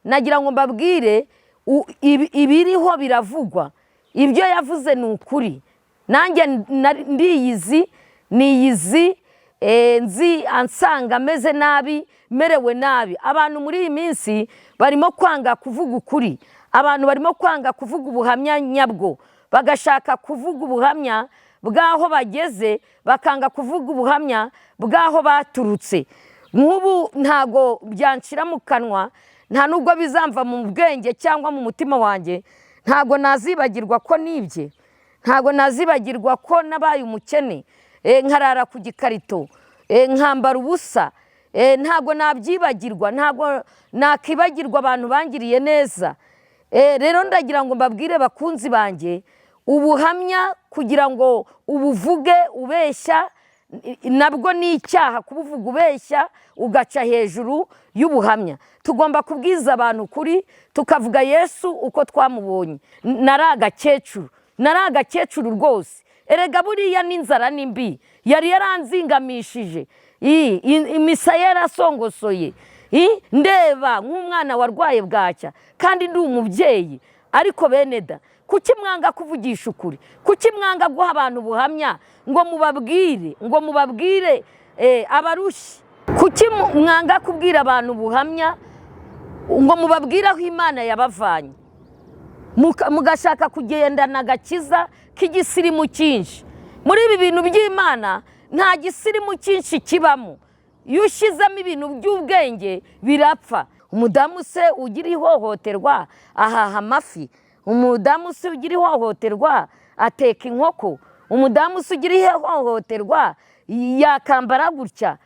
Nagira ngo mbabwire, ibiriho biravugwa, ibyo yavuze ni ukuri. Nanjye ndiyizi, niyizi, nzi ansanga ameze nabi, merewe nabi. Abantu muri iyi minsi barimo kwanga kuvuga ukuri, abantu barimo kwanga kuvuga ubuhamya nyabwo, bagashaka kuvuga ubuhamya bw'aho bageze, bakanga kuvuga ubuhamya bw'aho baturutse. Nk'ubu ntago byanshira mu kanwa, nta nubwo bizamva mu bwenge cyangwa mu mutima wanjye. Ntago nazibagirwa ko nibye, ntago nazibagirwa ko nabaye umukene, nkarara ku gikarito, nkambara ubusa. Ntago nabyibagirwa, ntago nakibagirwa abantu bangiriye neza. Rero ndagira ngo mbabwire, bakunzi banjye, ubuhamya kugira ngo ubuvuge ubeshya nabwo ni icyaha. Kubuvuga ubeshya, ugaca hejuru y'ubuhamya. Tugomba kubwiza abantu ukuri, tukavuga Yesu uko twamubonye. Nari agakecuru, nari agakecuru rwose. Erega buriya n'inzara ni mbi, yari yaranzingamishije, imisaya yarasongosoye, ndeba nk'umwana warwaye bwacya kandi ndi umubyeyi. Ariko bene da, kuki mwanga kuvugisha ukuri? Kuki mwanga guha abantu ubuhamya ngo mubabwire abarushye? Kuki mwanga kubwira abantu ubuhamya ngo mubabwire aho Imana yabavanye, mugashaka kugendana agakiza k'igisirimu cyinshi? Muri ibi bintu by'Imana nta gisirimu cyinshi kibamo. Iyo ushyizemo ibintu by'ubwenge birapfa. Umudamu se ugira ihohoterwa ahaha amafi? Umudamu se ugira ihohoterwa ateka inkoko? Umudamu se ugira ihohoterwa yakambara gutya?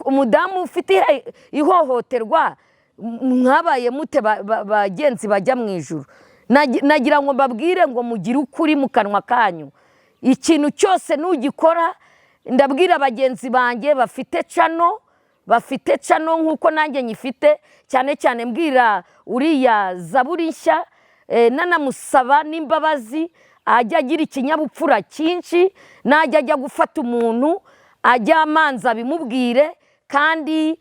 Umudamu ufite ihohoterwa, mwabaye mute bagenzi bajya mu ijuru? Nagira ngo mbabwire ngo mugire ukuri mu kanwa kanyu. Ikintu cyose nugikora, ndabwira bagenzi banjye bafite channel, bafite channel nk'uko nanjye nyifite, cyane cyane mbwira uriya Zaburi Nshya, nanamusaba n'imbabazi, ajya agira ikinyabupfura cyinshi. Najya ajya gufata umuntu, ajya amanza abimubwire, kandi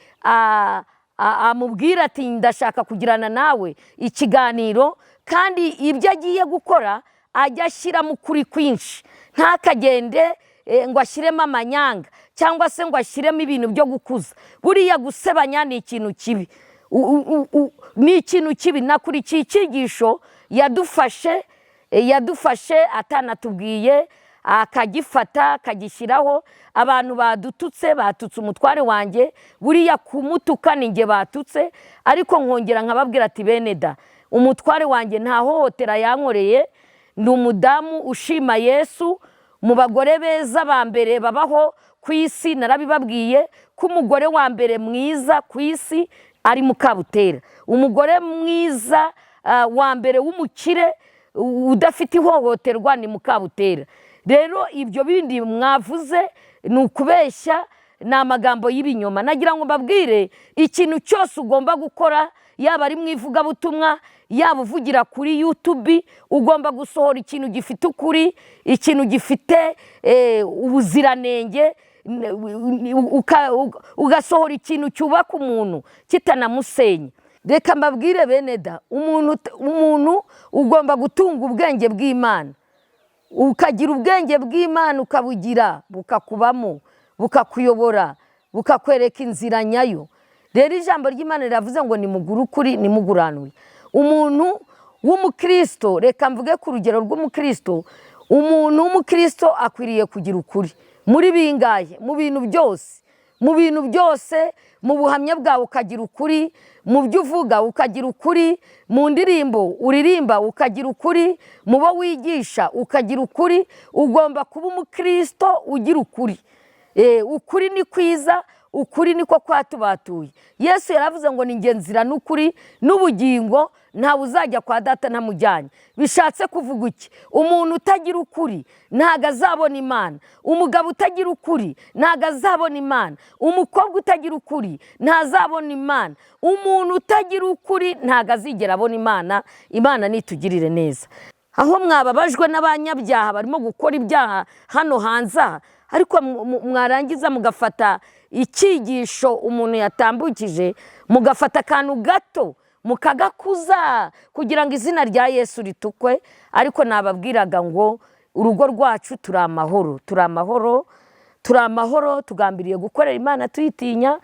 amubwire ati: "Ndashaka kugirana nawe ikiganiro." Kandi ibyo agiye gukora ajya ashyiramo ukuri kwinshi, ntakagende ngo ashyiremo amanyanga cyangwa se ngo ashyiremo ibintu byo gukuza. Buriya gusebanya ni ikintu kibi, ni ikintu kibi. Nakurikiye icyigisho yadufashe atanatubwiye, akagifata akagishyiraho. Abantu badututse, batutse umutware wanjye. Buriya kumutuka ni njye batutse. Ariko nkongera nkababwira ati: "Bene da, umutware wanjye nta hohotera yankoreye. Ni umudamu ushima Yesu, mu bagore beza ba mbere babaho ku isi." Narabibabwiye ko umugore wa mbere mwiza ku isi ari Mukabutera. Umugore mwiza wa mbere w'umukire udafite ihohoterwa ni Mukabutera. Rero ibyo bindi mwavuze ni ukubeshya, ni amagambo y'ibinyoma. Nagira ngo mbabwire, ikintu cyose ugomba gukora, yaba ari mu ivugabutumwa, yaba uvugira kuri YouTube, ugomba gusohora ikintu gifite ukuri, ikintu gifite ubuziranenge, ugasohora ikintu cyubaka umuntu kitanamusenya. Reka mbabwire, bene da, umuntu ugomba gutunga ubwenge bw'Imana, ukagira ubwenge bw'Imana, ukabugira bukakubamo, bukakuyobora, bukakwereka inzira nyayo. Rero ijambo ry'Imana riravuze ngo nimugure ukuri, nimuguranure. Umuntu w'umukristo, reka mvuge ku rugero rw'umukristo, umuntu w'umukristo akwiriye kugira ukuri muri bingahe? Mu bintu byose, mu bintu byose. Mu buhamya bwawe ukagira ukuri, mu byo uvuga ukagira ukuri, mu ndirimbo uririmba ukagira ukuri, mu bo wigisha ukagira ukuri. Ugomba kuba umukristo ugira ukuri. Ukuri ni kwiza, ukuri niko kwatubatuye. Yesu yaravuze ngo: "Ni nzira n'ukuri n'ubugingo, ntawe uzajya kwa Data ntamujyanye." Bishatse kuvuga iki? Umuntu utagira ukuri ntabwo azabona Imana. Umugabo utagira ukuri ntabwo azabona Imana. Umukobwa utagira ukuri ntazabona Imana. Umuntu utagira ukuri ntabwo azigera abona Imana. Imana nitugirire neza. Aho mwababajwe n'abanyabyaha barimo gukora ibyaha hano hanze aha, ariko mwarangiza mugafata icyigisho umuntu yatambukije, mugafata akantu gato. Mukagakuza kugira ngo izina rya Yesu ritukwe. Ariko nababwiraga ngo urugo rwacu turi amahoro, turi amahoro, turi amahoro. Tugambiriye gukorera Imana tuyitinya,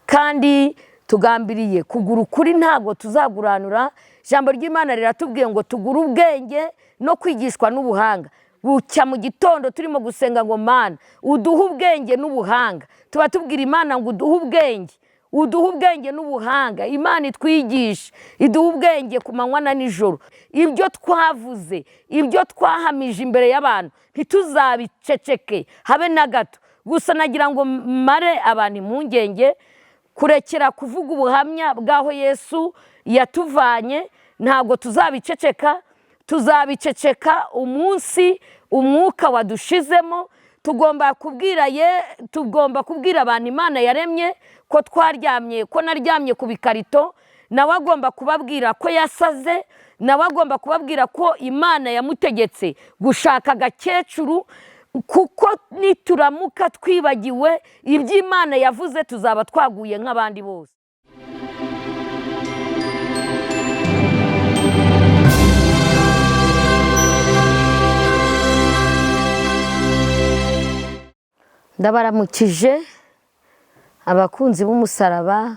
kandi tugambiriye kugura ukuri, ntabwo tuzaguranura. Ijambo ry'Imana riratubwiye ngo tugure ubwenge no kwigishwa n'ubuhanga. Bucya mu gitondo turimo gusenga ngo Mana uduhe ubwenge n'ubuhanga, tuba tubwira Imana ngo uduhe ubwenge, uduhe ubwenge n'ubuhanga. Imana itwigishe, iduhe ubwenge ku manywa na nijoro. Ibyo twavuze, ibyo twahamije imbere y'abantu, ntituzabiceceke habe na gato. Gusa nagira ngo mare abantu impungenge, kurekera kuvuga ubuhamya bw'aho Yesu yatuvanye ntabwo tuzabiceceka. Tuzabiceceka umunsi umwuka wadushizemo. Tugomba kubwira ye, tugomba kubwira abantu Imana yaremye ko twaryamye, ko naryamye ku bikarito. Nawe agomba kubabwira ko yasaze, nawe agomba kubabwira ko Imana yamutegetse gushaka agakecuru, kuko nituramuka twibagiwe iby'Imana yavuze tuzaba twaguye nk'abandi bose. Ndabaramukije abakunzi b'umusaraba,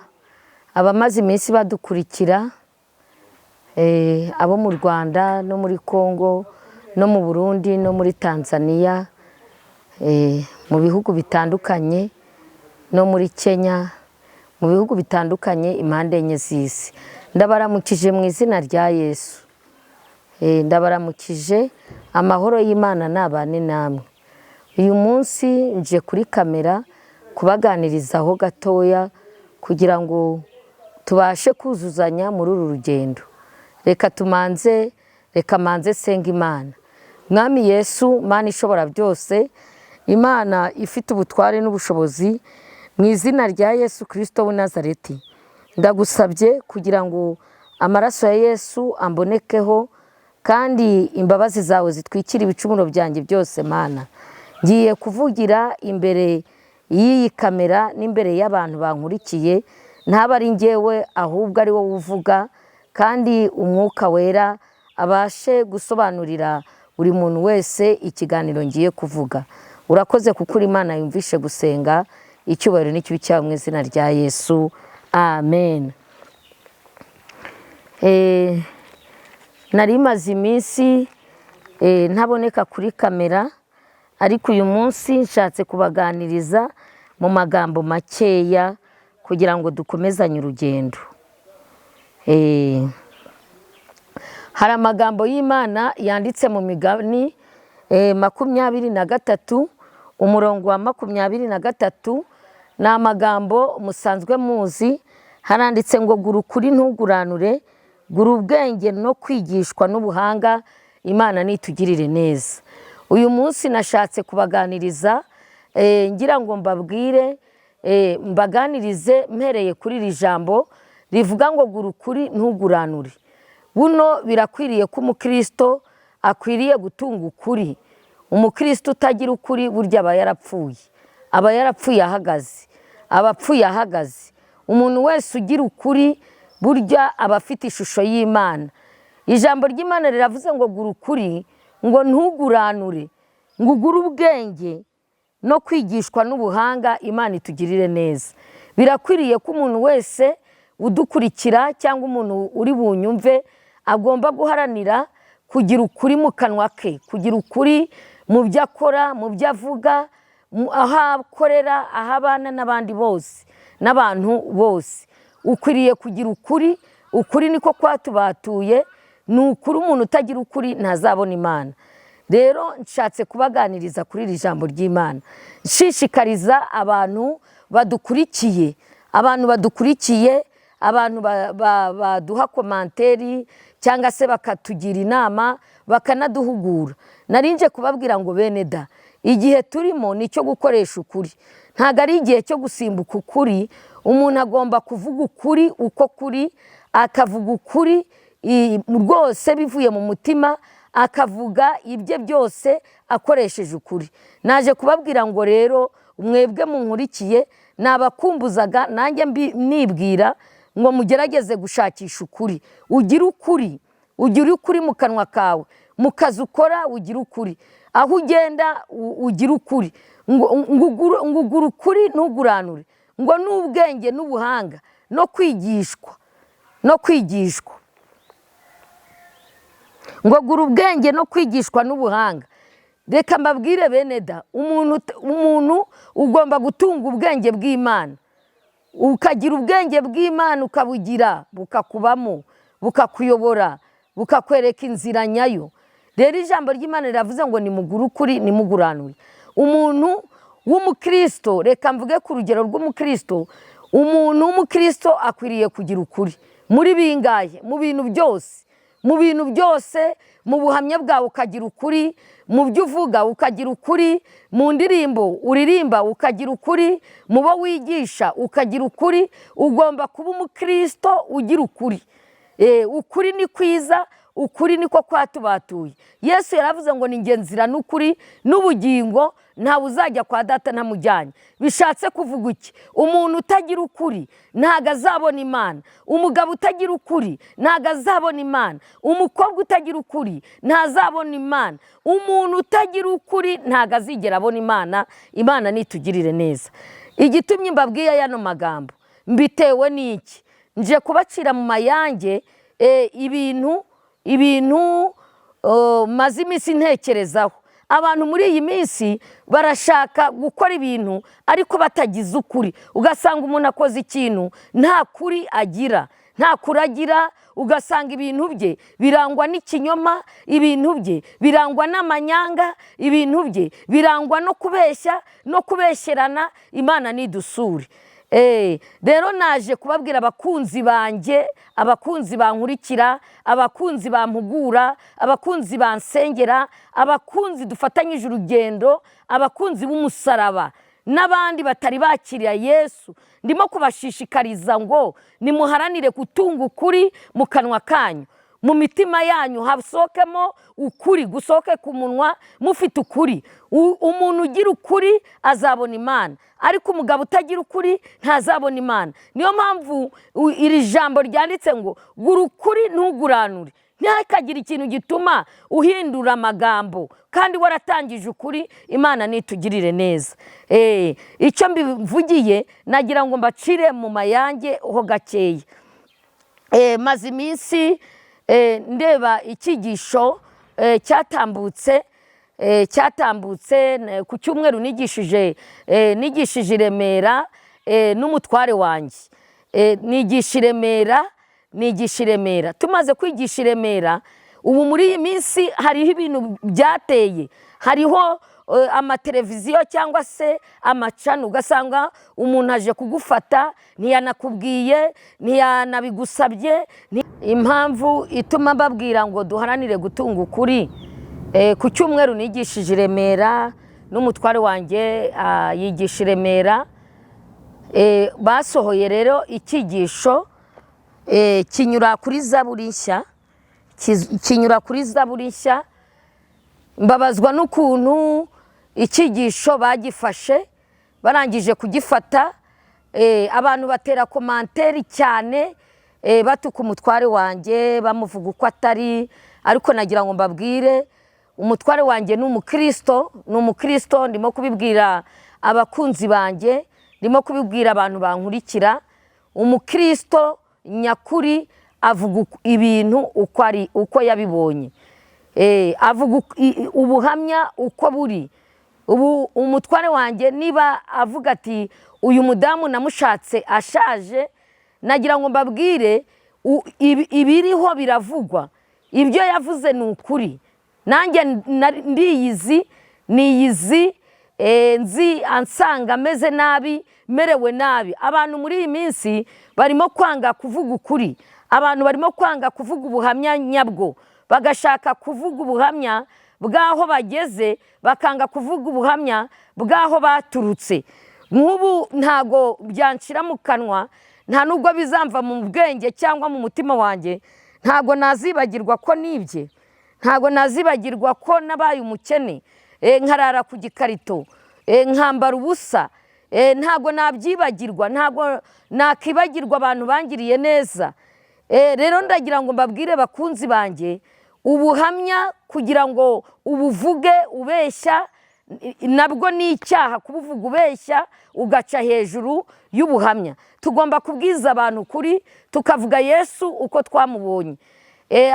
abamaze iminsi badukurikira, abo mu Rwanda no muri Kongo no mu Burundi no muri Tanzania, mu bihugu bitandukanye, no muri Kenya, mu bihugu bitandukanye impande enye z'isi. Ndabaramukije mu izina rya Yesu. Ndabaramukije, amahoro y'Imana nabane namwe. Uyu munsi nje kuri kamera kubaganirizaho gatoya kugira ngo tubashe kuzuzanya muri uru rugendo. Reka tumanze, reka manze senga Imana. Mwami Yesu, Mana ishobora byose, Imana ifite ubutware n'ubushobozi, mu izina rya Yesu Kristo w'i Nazareti, ndagusabye kugira ngo amaraso ya Yesu ambonekeho, kandi imbabazi zawe zitwikire ibicumuro byanjye byose. Mana, ngiye kuvugira imbere y'iyi kamera n'imbere y'abantu bankurikiye, ntaba ari njyewe ahubwo ari wowe uvuga, kandi umwuka wera abashe gusobanurira buri muntu wese ikiganiro ngiye kuvuga. Urakoze kuko uri Imana yumvishe gusenga. Icyubahiro n'ikibi cyawe mu izina rya Yesu, amen. Nari maze iminsi ntaboneka kuri kamera, ariko uyu munsi nshatse kubaganiriza mu magambo makeya kugira ngo dukomezanye urugendo. Hari amagambo y'Imana yanditse mu migani 23, umurongo wa 23. Ni amagambo musanzwe muzi. Haranditse ngo gura ukuri ntuguranure, gura ubwenge no kwigishwa n'ubuhanga, Imana nitugirire neza. Uyu munsi nashatse kubaganiriza, ngira ngo mbabwire, mbaganirize mpereye kuri iri jambo rivuga ngo gura ukuri ntuguranure. Buno birakwiriye ko umukristo akwiriye gutunga ukuri. Umukristo utagira ukuri burya aba yarapfuye, aba yarapfuye ahagaze, aba apfuye ahagaze. Umuntu wese ugira ukuri burya aba afite ishusho y'Imana. Ijambo ry'Imana riravuze ngo gura ukuri, ngo ntuguranure, ngo ugure ubwenge no kwigishwa n'ubuhanga, Imana itugirire neza. Birakwiriye ko umuntu wese udukurikira cyangwa umuntu uri bunyumve agomba guharanira kugira ukuri mu kanwa ke, kugira ukuri mu byo akora, mu byo avuga, aho akorera, aho abana n'abandi bose, n'abantu bose. Ukwiriye kugira ukuri. Ukuri niko kwatubatuye. Ni ukuri, umuntu utagira ukuri ntazabona Imana. Rero nshatse kubaganiriza kuri iri jambo ry'Imana, nshishikariza abantu badukurikiye, abantu badukurikiye, abantu baduha komanteri cyangwa se bakatugira inama, bakanaduhugura. Narinje kubabwira ngo bene da, igihe turimo ni icyo gukoresha ukuri, ntabwo ari igihe cyo gusimbuka ukuri. Umuntu agomba kuvuga ukuri uko kuri, akavuga ukuri rwose bivuye mu mutima, akavuga ibye byose akoresheje ukuri. Naje kubabwira ngo rero mwebwe munkurikiye, nabakumbuzaga nanjye nibwira ngo mugerageze gushakisha ukuri. Ugire ukuri, ugire ukuri mu kanwa kawe, mu kazi ukora ugire ukuri, aho ugenda ugire ukuri, ngo ugure ukuri ntuguranure, ngo n'ubwenge n'ubuhanga no kwigishwa, no kwigishwa, ngo gura ubwenge no kwigishwa n'ubuhanga. Reka mbabwire bene da, umuntu ugomba gutunga ubwenge bw'Imana, ukagira ubwenge bw'Imana, ukabugira bukakubamo, bukakuyobora, bukakwereka inzira nyayo. Rero ijambo ry'Imana riravuze ngo nimugure ukuri nimuguranure. Umuntu w'umukristo, reka mvuge ku rugero rw'umukristo, umuntu w'umukristo akwiriye kugira ukuri muri bingahe? Mu bintu byose, mu bintu byose, mu buhamya bwawe ukagira ukuri, mu byo uvuga ukagira ukuri, mu ndirimbo uririmba ukagira ukuri, mu bo wigisha ukagira ukuri. Ugomba kuba umukristo ugira ukuri. Ukuri ni kwiza, ukuri niko kwatubatuye. Yesu yaravuze ngo ni njye nzira n'ukuri n'ubugingo, ntawe uzajya kwa data ntamujyanye. Bishatse kuvuga iki? Umuntu utagira ukuri ntago azabona Imana. Umugabo utagira ukuri ntago azabona Imana. Umukobwa utagira ukuri ntazabona Imana. Umuntu utagira ukuri ntago azigera abona Imana. Imana nitugirire neza. Igitumye mbabwiye yano magambo mbitewe n'iki? Nje kubacira mu mayange ibintu maze iminsi ntekerezaho. Abantu muri iyi minsi barashaka gukora ibintu ariko batagize ukuri, ugasanga umuntu akoze ikintu nta kuri agira, nta kuri agira, ugasanga ibintu bye birangwa n'ikinyoma, ibintu bye birangwa n'amanyanga, ibintu bye birangwa no kubeshya no kubeshyerana. Imana nidusure. Rero naje kubabwira abakunzi banjye, abakunzi bankurikira, abakunzi bampugura, abakunzi bansengera, abakunzi dufatanyije urugendo, abakunzi b'umusaraba n'abandi batari bakiriya Yesu, ndimo kubashishikariza ngo nimuharanire gutunga ukuri mu kanwa kanyu, mu mitima yanyu hasohokemo ukuri, gusohoke ku munwa mufite ukuri. Umuntu ugira ukuri azabona Imana, ariko umugabo utagira ukuri ntazabona Imana. Niyo mpamvu iri jambo ryanditse ngo gura ukuri ntuguranure. Ntihakagire ikintu gituma uhindura amagambo kandi waratangije ukuri. Imana nitugirire neza. Icyo mbivugiye nagira ngo mbacire mu mayange ho gakeya. Maze iminsi ndeba icyigisho cyatambutse ku cyumweru nigishije i Remera n'umutware wanjye. Nigisha i Remera, nigisha i Remera. Tumaze kwigisha i Remera, ubu muri iyi minsi hariho ibintu byateye, hariho amateleviziyo cyangwa se amacano, ugasanga umuntu aje kugufata ntiyanakubwiye, ntiyanabigusabye. Impamvu ituma mbabwira ngo duharanire gutunga ukuri, ku cyumweru nigishije i Remera n'umutware wanjye, yigisha i Remera. Basohoye rero icyigisho kinyura kuri Zaburi Nshya, kinyura kuri Zaburi Nshya. Mbabazwa n'ukuntu icyigisho bagifashe, barangije kugifata abantu batera commentaire cyane, batuka umutware wanjye, bamuvuga uko atari. Ariko nagira ngo mbabwire, umutware wanjye ni umukristo, ni umukristo. Ndimo kubibwira abakunzi banjye, ndimo kubibwira abantu bankurikira, umukristo nyakuri avuga ibintu uko ari, uko yabibonye. Avuga ubuhamya uko buri. Ubu umutware wanjye niba avuga ati uyu mudamu namushatse ashaje, nagira ngo mbabwire ibiriho biravugwa, ibyo yavuze ni ukuri. Nanjye ndiyizi, niyizi, nzi ansanga ameze nabi, merewe nabi. Abantu muri iyi minsi barimo kwanga kuvuga ukuri, abantu barimo kwanga kuvuga ubuhamya nyabwo, bagashaka kuvuga ubuhamya bw'aho bageze, bakanga kuvuga ubuhamya bw'aho baturutse. Nk'ubu ntago byanshira mu kanwa, nta nubwo bizamva mu bwenge cyangwa mu mutima wanjye. Ntago nazibagirwa ko nibye, ntago nazibagirwa ko nabaye umukene, nkarara ku gikarito, nkambara ubusa. Ntabwo nabyibagirwa, ntabwo nakibagirwa abantu bangiriye neza. Rero ndagira ngo mbabwire, bakunzi banjye, ubuhamya kugira ngo ubuvuge ubeshya nabwo ni icyaha. Kubuvuga ubeshya, ugaca hejuru y'ubuhamya. Tugomba kubwiza abantu ukuri, tukavuga Yesu uko twamubonye.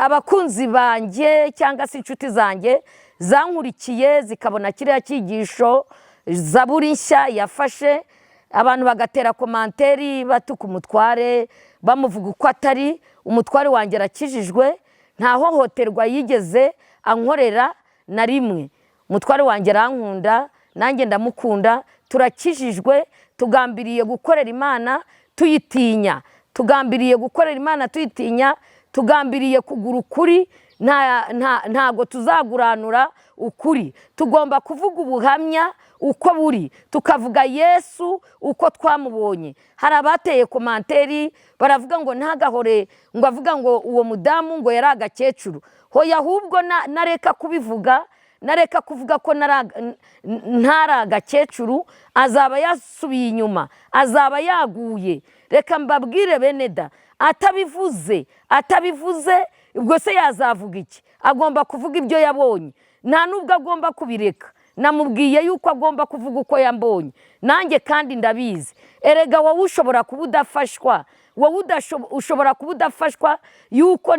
Abakunzi banjye cyangwa se inshuti zanjye zankurikiye, zikabona kiriya cyigisho Zaburi Nshya yafashe, abantu bagatera commentaire batuka umutware, bamuvuga uko atari. Umutware wanjye arakijijwe, nta hohoterwa yigeze ankorera na rimwe. Umutware wanjye arankunda, nanjye ndamukunda, turakijijwe, tugambiriye gukorera Imana tuyitinya, tugambiriye gukorera Imana tuyitinya, tugambiriye kugura ukuri. Ntago tuzaguranura ukuri. Tugomba kuvuga ubuhamya uko buri, tukavuga Yesu uko twamubonye. Hari abateye commentaire baravuga ngo ntagahore ngo avuga ngo uwo mudamu ngo yari agakecuru. Hoya, ahubwo nareka kubivuga, nareka kuvuga ko ntari agakecuru, azaba yasubiye inyuma, azaba yaguye. Reka mbabwire bene da, atabivuze, atabivuze, ubwo se yazavuga iki? Agomba kuvuga ibyo yabonye, nta nubwo agomba kubireka. Namubwiye yuko agomba kuvuga uko yambonye nanjye kandi ndabizi. Erega wowe ushobora kuba udafashwa, wowe ushobora kuba udafashwa yuko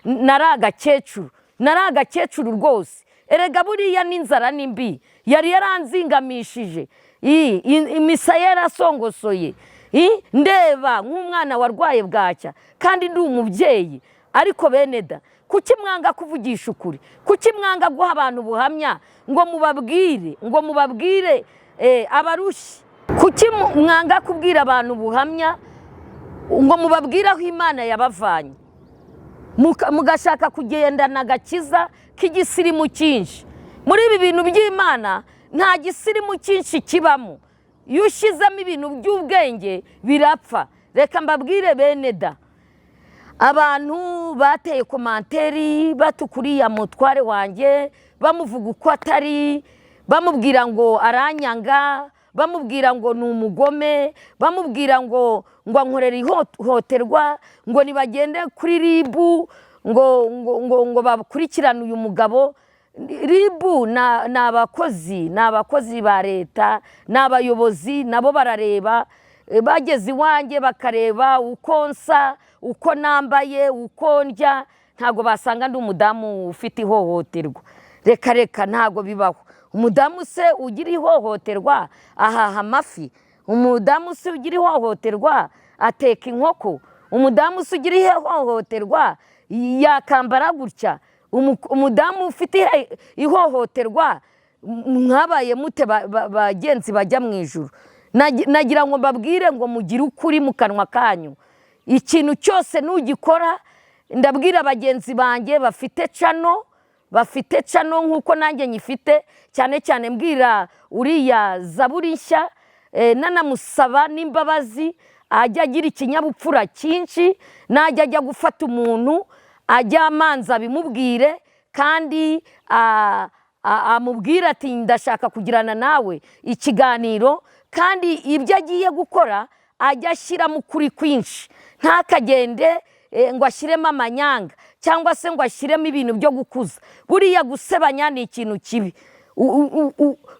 nari agakecuru, nari agakecuru rwose. Erega buriya n'inzara ni mbi, yari yaranzingamishije, imisaya yarasongosoye, ndeba nk'umwana warwaye bwacya kandi ndi umubyeyi. Ariko bene da, kuki mwanga kuvugisha ukuri? Kuki mwanga guha abantu ubuhamya ngo mubabwire, ngo mubabwire abarushye? Kuki mwanga kubwira abantu ubuhamya ngo mubabwire aho Imana yabavanye, mugashaka kugendana agakiza k'igisirimu cyinshi? Muri ibi bintu by'Imana nta gisirimu cyinshi kibamo. Iyo ushyizemo ibintu by'ubwenge birapfa. Reka mbabwire bene da, abantu bateye commentaire batuka uriya mutware wanjye, bamuvuga uko atari, bamubwira ngo aranyanga, bamubwira ngo ni umugome, bamubwira ngo ankorera ihohoterwa, ngo nibagende kuri RIB ngo bakurikirane uyu mugabo. RIB ni abakozi, ni abakozi ba leta, ni abayobozi, nabo barareba. Bageze iwanjye bakareba uko nsa, uko nambaye, uko ndya, ntabwo basanga ndi umudamu ufite ihohoterwa. Reka reka, ntabwo bibaho. Umudamu se ugira ihohoterwa ahaha amafi? Umudamu se ugira ihohoterwa ateka inkoko? Umudamu se ugira ihohoterwa yakambara gutya? Umudamu ufite ihohoterwa, mwabaye mute bagenzi bajya mu ijuru? Nagira ngo mbabwire ngo mugire ukuri mu kanwa kanyu. Ikintu cyose nugikora, ndabwira bagenzi banjye bafite channel, bafite channel nk'uko nanjye nyifite, cyane cyane mbwira uriya Zaburi Nshya, nanamusaba n'imbabazi, ajya agira ikinyabupfura cyinshi. Najya ajya gufata umuntu, ajya amanza abimubwire, kandi amubwire ati: "Ndashaka kugirana nawe ikiganiro." Kandi ibyo agiye gukora ajya ashyiramo ukuri kwinshi, ntakagende ngo ashyiremo amanyanga cyangwa se ngo ashyiremo ibintu byo gukuza. Buriya gusebanya ni ikintu kibi,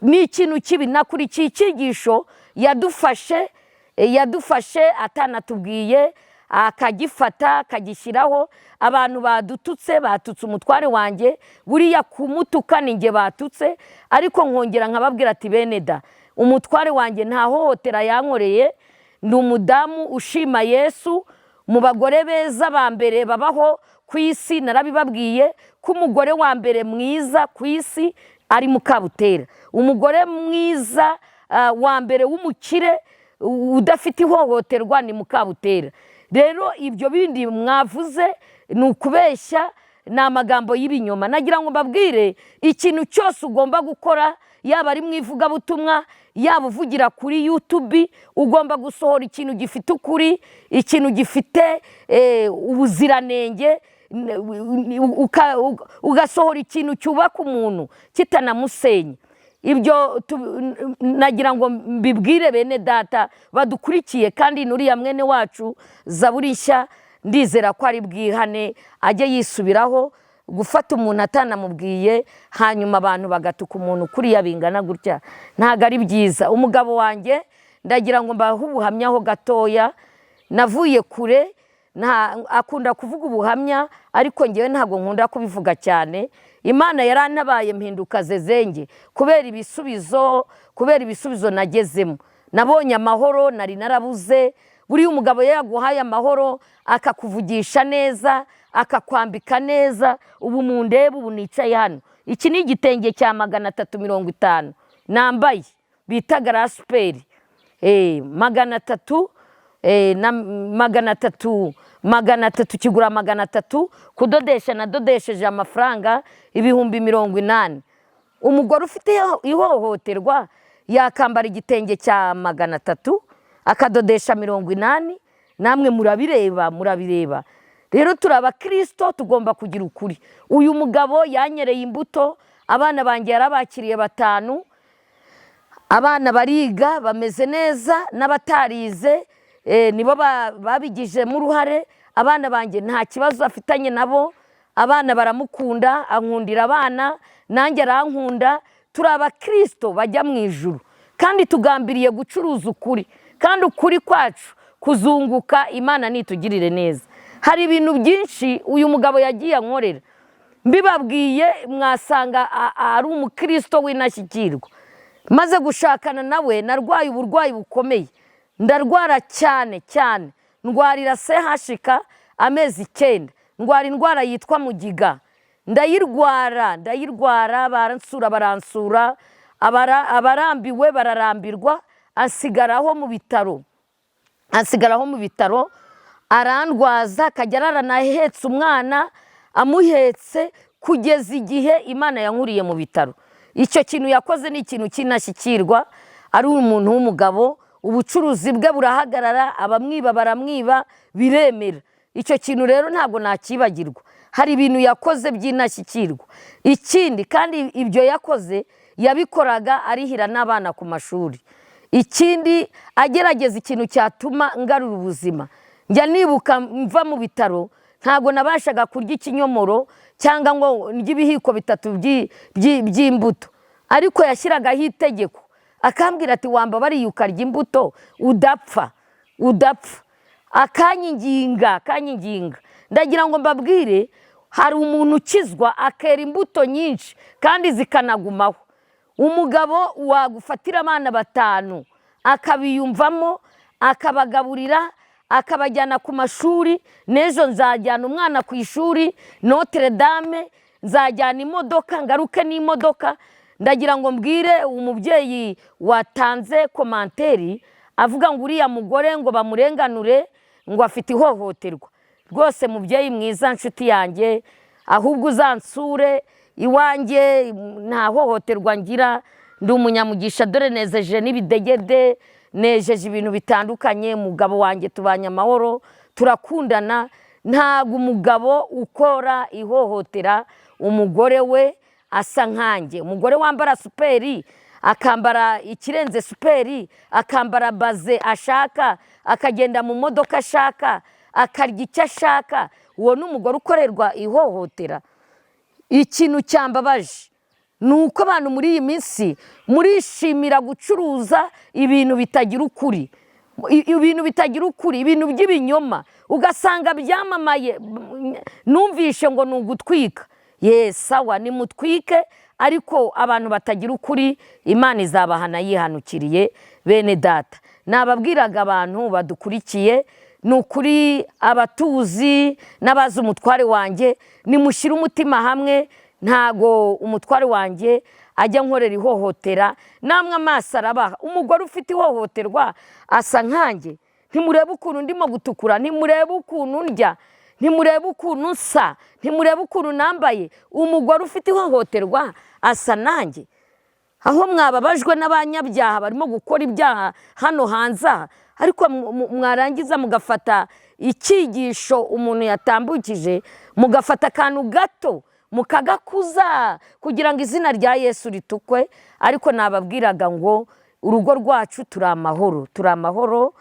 ni ikintu kibi. Nakurikiye icyigisho yadufashe, yadufashe atanatubwiye, akagifata akagishyiraho. Abantu badututse, batutse umutware wanjye. Buriya kumutuka ni njye batutse. Ariko nkongera nkababwira ati: "Bene da, umutware wanjye nta hohotera yankoreye. Ndi umudamu ushima Yesu mu bagore beza ba mbere babaho ku isi." Narabibabwiye ko umugore wa mbere mwiza ku isi ari Mukabutera. Umugore mwiza wa mbere w'umukire udafite ihohoterwa ni Mukabutera. Rero ibyo bindi mwavuze ni ukubeshya, ni amagambo y'ibinyoma. Nagira ngo mbabwire, ikintu cyose ugomba gukora, yaba ari mu ivugabutumwa, yaba uvugira kuri YouTube, ugomba gusohora ikintu gifite ukuri, ikintu gifite ubuziranenge, ugasohora ikintu cyubaka umuntu kitanamusenya. Ibyo nagira ngo mbibwire bene data badukurikiye, kandi nuriya mwene wacu Zaburi Nshya, ndizera ko ari bwihane, ajye yisubiraho. Gufata umuntu atanamubwiye, hanyuma abantu bagatuka umuntu kuriya bingana gutya, ntabwo ari byiza. Umugabo wanjye, ndagira ngo mbahe ubuhamyaho gatoya. Navuye kure. Akunda kuvuga ubuhamya, ariko ngewe ntabwo nkunda kubivuga cyane. Imana yarantabaye mpinduka zezenge kubera ibisubizo nagezemo. Nabonye amahoro nari narabuze. Buriya umugabo iyo yaguhaye amahoro, akakuvugisha neza, akakwambika neza. Ubu mundebe, ubu nicaye hano, iki ni igitenge cya 350 nambaye bita garasuperi. 300 na 300, 300 kigura 300. Kudodesha nadodesheje amafaranga 80,000. Umugore ufite ihohoterwa yakambara igitenge cya 300, akadodesha 80? Namwe murabireba, murabireba. Rero turi abakirisito, tugomba kugira ukuri. Uyu mugabo yanyereye imbuto. Abana banjye yarabakiriye batanu. Abana bariga, bameze neza, n'abatarize nibo babigizemo uruhare. Abana banjye nta kibazo afitanye nabo. Abana baramukunda, ankundira abana, nanjye arankunda. Turi abakirisito bajya mu ijuru, kandi tugambiriye gucuruza ukuri, kandi ukuri kwacu kuzunguka. Imana nitugirire neza. Hari ibintu byinshi uyu mugabo yagiye ankorera, mbibabwiye mwasanga ari umukirisito w'intashyikirwa. Maze gushakana nawe, narwaye uburwayi bukomeye, ndarwara cyane cyane, ndwarira sehashika amezi 9. Ndwara indwara yitwa mugiga, ndayirwara, ndayirwara, baransura, baransura, abarambiwe bararambirwa, asigaraho mu bitaro, asigaraho mu bitaro, arandwaza, akajya ararana ahetse umwana, amuhetse, kugeza igihe Imana yankuriye mu bitaro. Icyo kintu yakoze ni ikintu cy'intashyikirwa. Ari umuntu w'umugabo, ubucuruzi bwe burahagarara, abamwiba baramwiba, biremera. Icyo kintu rero ntabwo nakibagirwa. Hari ibintu yakoze by'intashyikirwa. Ikindi kandi, ibyo yakoze yabikoraga arihira n'abana ku mashuri. Ikindi, agerageza ikintu cyatuma ngarura ubuzima. Njya nibuka mva mu bitaro, ntabwo nabashaga kurya ikinyomoro cyangwa ngo ndye ibihiko bitatu by'imbuto, ariko yashyiragaho itegeko, akambwira ati: "Wambabariye ukarya imbuto, udapfa, udapfa." Akanyinginga, akanyinginga. Ndagira ngo mbabwire, hari umuntu ukizwa akera imbuto nyinshi kandi zikanagumaho. Umugabo wagufatira abana batanu, akabiyumvamo, akabagaburira, akabajyana ku mashuri. N'ejo nzajyana umwana ku ishuri Notre Dame, nzajyana imodoka, ngaruke n'imodoka. Ndagira ngo mbwire umubyeyi watanze commentaire avuga ngo uriya mugore ngo bamurenganure, ngo afite ihohoterwa. Rwose mubyeyi mwiza, nshuti yanjye, ahubwo uzansure iwanjye, nta hohoterwa ngira. Ndi umunyamugisha. Dore nezeje n'ibidegede, nejeje ibintu bitandukanye. Umugabo wanjye tubanye amahoro, turakundana. Ntabwo umugabo ukora ihohotera umugore we asa nkanjye. Umugore wambara superi, akambara ikirenze superi, akambara baze ashaka, akagenda mu modoka ashaka, akarya icyo ashaka, uwo ni umugore ukorerwa ihohotera? Ikintu cyambabaje ni uko abantu muri iyi minsi murishimira gucuruza ibintu bitagira ukuri, ibintu bitagira ukuri, ibintu by'ibinyoma, ugasanga byamamaye. Numvishe ngo ni ugutwika. Ye, sawa, nimutwike, ariko abantu batagira ukuri, Imana izabahana yihanukiriye. Bene data, nababwiraga, abantu badukurikiye, ni ukuri, abatuzi n'abazi umutware wanjye, nimushyire umutima hamwe. Ntago umutware wanjye ajya nkorera ihohotera. Namwe amaso arabaha. Umugore ufite ihohoterwa asa nkanjye? Ntimurebe ukuntu ndimo gutukura, ntimurebe ukuntu ndya, ntimurebe ukuntu nsa, ntimurebe ukuntu nambaye. Umugore ufite ihohoterwa asa nanjye? Aho mwababajwe n'abanyabyaha barimo gukora ibyaha hano hanze aha, ariko mwarangiza mugafata icyigisho umuntu yatambukije, mugafata akantu gato. Mukagakuza kugira ngo izina rya Yesu ritukwe. Ariko nababwiraga ngo urugo rwacu turi amahoro, turi amahoro,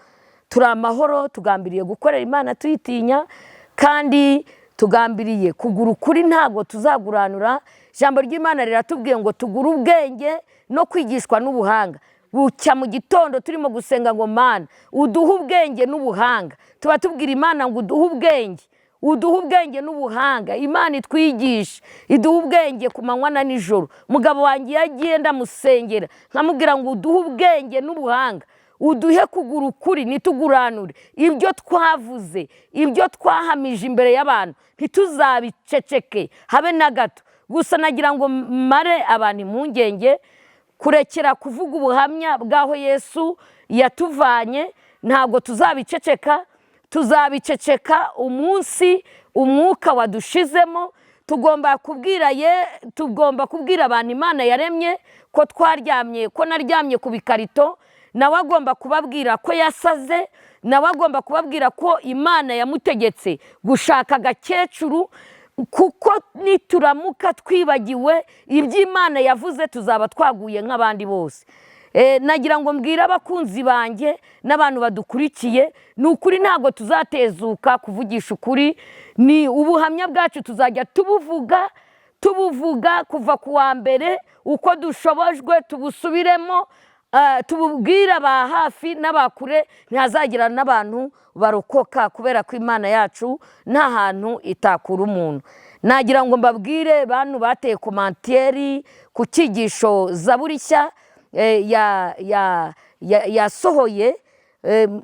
turi amahoro. Tugambiriye gukorera Imana tuyitinya, kandi tugambiriye kugura ukuri, ntabwo tuzaguranura. Ijambo ry'Imana riratubwiye ngo tugure ubwenge no kwigishwa n'ubuhanga. Bucya mu gitondo turimo gusenga ngo: "Mana, uduhe ubwenge n'ubuhanga." Tuba tubwira Imana ngo: "Uduhe ubwenge, uduhe ubwenge n'ubuhanga." Imana itwigishe, iduhe ubwenge ku manywa na nijoro. Umugabo wanjye iyo agiye ndamusengera, nkamubwira ngo: "Uduhe ubwenge n'ubuhanga, uduhe kugura ukuri, ntituguranure ibyo twavuze, ibyo twahamije imbere y'abantu, ntituzabiceceke habe na gato." Gusa nagira ngo mare abantu impungenge: kurekera kuvuga ubuhamya bw'aho Yesu yatuvanye ntabwo tuzabiceceka. Tuzabiceceka umunsi umwuka wadushizemo. Tugomba kubwira ye, tugomba kubwira abantu Imana yaremye ko twaryamye, ko naryamye ku bikarito. Nawe agomba kubabwira ko yasaze, nawe agomba kubabwira ko Imana yamutegetse gushaka agakecuru, kuko nituramuka twibagiwe ibyo Imana yavuze tuzaba twaguye nk'abandi bose. Nagira ngo mbwire abakunzi banjye n'abantu badukurikiye, ni ukuri ntabwo tuzatezuka kuvugisha ukuri. Ni ubuhamya bwacu, tuzajya tubuvuga, tubuvuga kuva ku wa mbere uko dushobojwe, tubusubiremo, tububwire aba hafi n'abakure. Ntihazagira n'abantu barokoka, kubera ko Imana yacu nta hantu itakura umuntu. Nagira ngo mbabwire bantu bateye commentaire ku cyigisho Zaburi Nshya yasohoye,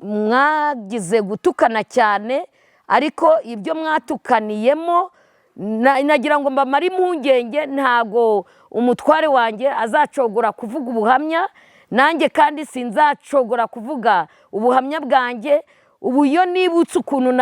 mwagize gutukana cyane, ariko ibyo mwatukaniyemo nagira ngo mbamare impungenge: ntago umutware wanjye azacogora kuvuga ubuhamya, nanjye kandi sinzacogora kuvuga ubuhamya bwanjye. Ubu iyo nibutse ukuntu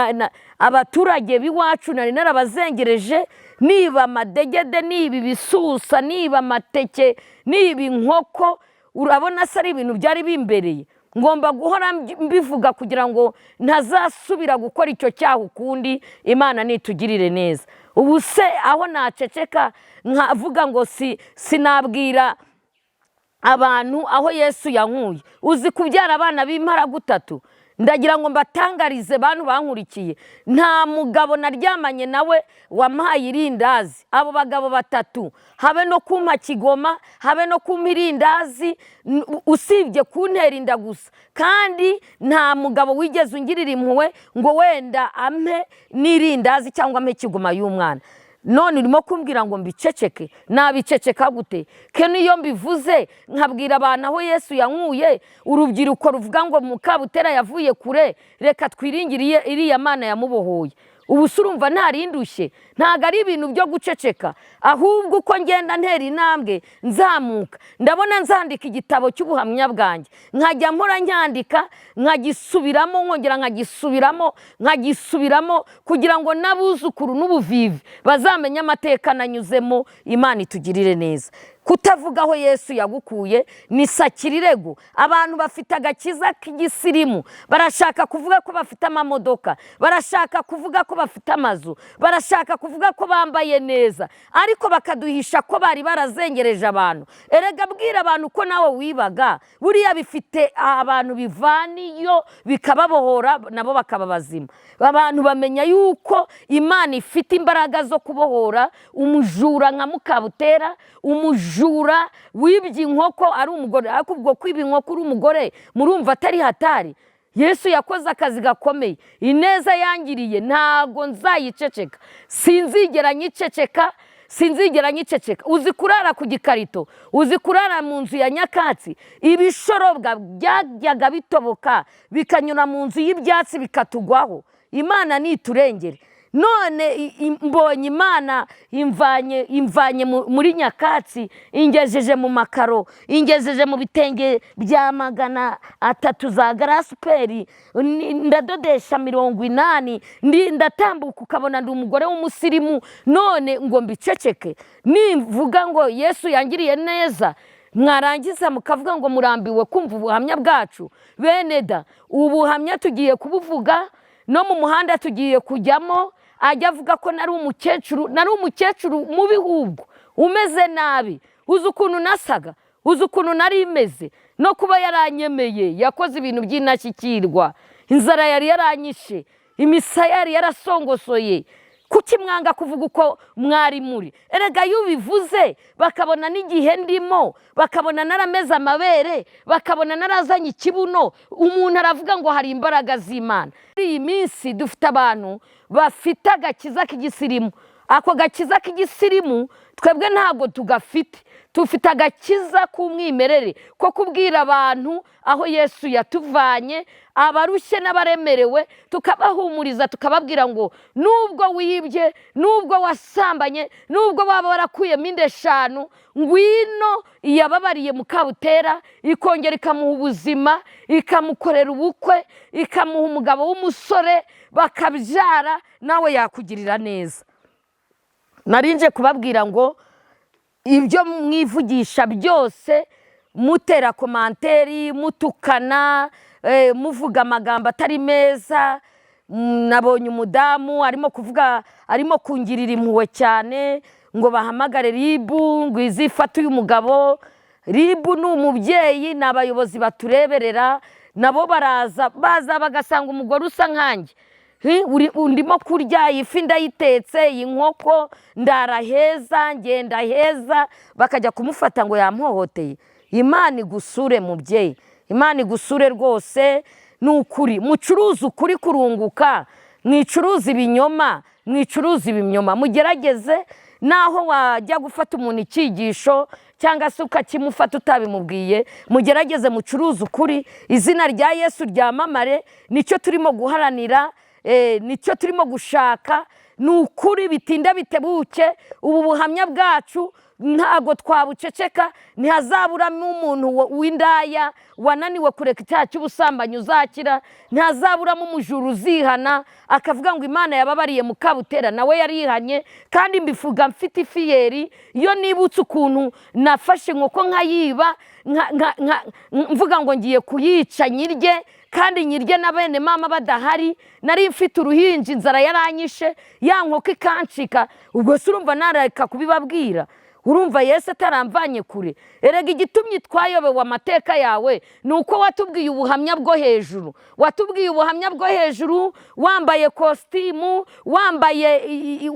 abaturage b'iwacu nari narabazengereje, niba amadegede, niba ibisusa, niba amateke, niba inkoko, urabona se ari ibintu byari bimbereye? Ngomba guhora mbivuga kugira ngo ntazasubira gukora icyo cyaha ukundi. Imana nitugirire neza. Ubu se aho naceceka nkavuga ngo si sinabwira abantu aho Yesu yankuye? Uzi kubyara abana b'imparagutatu? Ndagira ngo mbatangarize bantu bankurikiye, nta mugabo naryamanye nawe wampaye irindazi. Abo bagabo batatu, habe no kumpa kigoma, habe no kumpa irindazi, usibye kuntera inda gusa. Kandi nta mugabo wigeze ungirira impuhwe ngo wenda ampe n'irindazi cyangwa ampe kigoma y'umwana. None urimo kumbwira ngo mbiceceke? Nabiceceka gute ke? Niyo mbivuze nkabwira abantu aho Yesu yankuye, urubyiruko ruvuga ngo Mukabutera yavuye kure, reka twiringire iriya Mana yamubohoye. Ubu se urumva ntarindushye? Ntabwo ari ibintu byo guceceka, ahubwo uko ngenda ntera intambwe nzamuka, ndabona nzandika igitabo cy'ubuhamya bwanjye, nkajya mpora nyandika, nkagisubiramo, nkongera nkagisubiramo, nkagisubiramo, kugira ngo n'abuzukuru n'ubuvivi bazamenye amateka nanyuzemo. Imana itugirire neza. Kutavuga aho Yesu yagukuye ni sakirirego. Abantu bafite agakiza k'igisirimu, barashaka kuvuga ko bafite amamodoka, barashaka kuvuga ko bafite amazu, barashaka kuvuga ko bambaye neza, ariko bakaduhisha ko bari barazengereje abantu. Erega bwira abantu ko nawe wibaga. Buriya bifite abantu bivaniyo bikababohora, nabo bakaba bazima. Abantu bamenya yuko Imana ifite imbaraga zo kubohora umujura nka Mukabutera, umujura wibye inkoko ari umugore. Ariko ubwo kwiba inkoko uri umugore, murumva atari hatari? Yesu yakoze akazi gakomeye. Ineza yangiriye ntabwo nzayiceceka, sinzigera nyiceceka, sinzigera nyiceceka. Uzi kurara ku gikarito? Uzi kurara mu nzu ya nyakatsi? Ibishorobwa byajyaga bitoboka bikanyura mu nzu y'ibyatsi bikatugwaho. Imana niturengere. None mbonye Imana imvanye muri nyakatsi, ingejeje mu makaro, ingejeje mu bitenge bya 300 za garasiperi, ndadodesha 80, ndatambuka ukabona ndi umugore w'umusirimu. None ngo mbiceceke? Nimvuga ngo Yesu yangiriye neza, mwarangiza mukavuga ngo murambiwe kumva ubuhamya bwacu. Bene da, ubuhamya tugiye kubuvuga, no mu muhanda tugiye kujyamo. Ajya avuga ko nari umukecuru, nari umukecuru mubi, hubwo umeze nabi. Uzi ukuntu nasaga, uzi ukuntu nari imeze? No kuba yaranyemeye, yakoze ibintu by'indashyikirwa. Inzara yari yaranyishe, imisaya yari yarasongosoye. Kuki mwanga kuvuga uko mwari muri? Erega iyo ubivuze bakabona n'igihe ndimo, bakabona narameze amabere, bakabona narazanye ikibuno, umuntu aravuga ngo hari imbaraga z'Imana. Muri iyi minsi dufite abantu bafite agakiza k'igisirimu. Ako gakiza k'igisirimu twebwe ntabwo tugafite. Tufite agakiza k'umwimerere ko kubwira abantu aho Yesu yatuvanye, abarushye n'abaremerewe tukabahumuriza, tukababwira ngo nubwo wibye, nubwo wasambanye, nubwo waba warakuyemo inda 5, ngwino iyababariye Mukabutera, ikongera ikamuha ubuzima, ikamukorera ubukwe, ikamuha umugabo w'umusore, bakabyara, nawe yakugirira neza. Narinje kubabwira ngo ibyo mwivugisha byose, mutera commentaire, mutukana, muvuga amagambo atari meza. Nabonye umudamu arimo kuvuga, arimo kungirira impuhwe cyane, ngo bahamagare RIB ngo izifate uyu mugabo. RIB ni umubyeyi, ni abayobozi batureberera, nabo baraza, baza bagasanga umugore usa nkanjye. Ndimo kurya ifi, ndayitetse, iyi nkoko, ndara heza, ngenda heza, bakajya kumufata ngo yampohoteye. Imana igusure mubyeyi, Imana igusure rwose. Ni ukuri, mucuruze ukuri kurunguka, mwicuruze ibinyoma, mwicuruze ibinyoma. Mugerageze naho wajya gufata umuntu icyigisho cyangwa se ukakimufata utabimubwiye, mugerageze mucuruze ukuri, izina rya Yesu ryamamare. Nicyo turimo guharanira, nicyo turimo gushaka. Ni ukuri, bitinda bitebuke, ubu buhamya bwacu ntabwo twabuceceka. Ntihazaburamo umuntu w'indaya wananiwe kureka icyaha cy'ubusambanyi uzakira, ntihazaburamo umujura uzihana akavuga ngo Imana yababariye Mukabutera, nawe yarihanye. Kandi mbivuga mfite ifierté iyo nibutse ukuntu nafashe inkoko nkayiba, mvuga ngo ngiye kuyica nyirye, kandi nyirye na bene mama badahari. Nari mfite uruhinja, inzara yaranyishe, ya nkoko ikancika. Ubwo se urumva nareka kubibabwira? Urumva Yesu ataramvanye kure? Erega igitumye twayobewe amateka yawe ni uko watubwiye ubuhamya bwo hejuru, watubwiye ubuhamya bwo hejuru wambaye kositimu, wambaye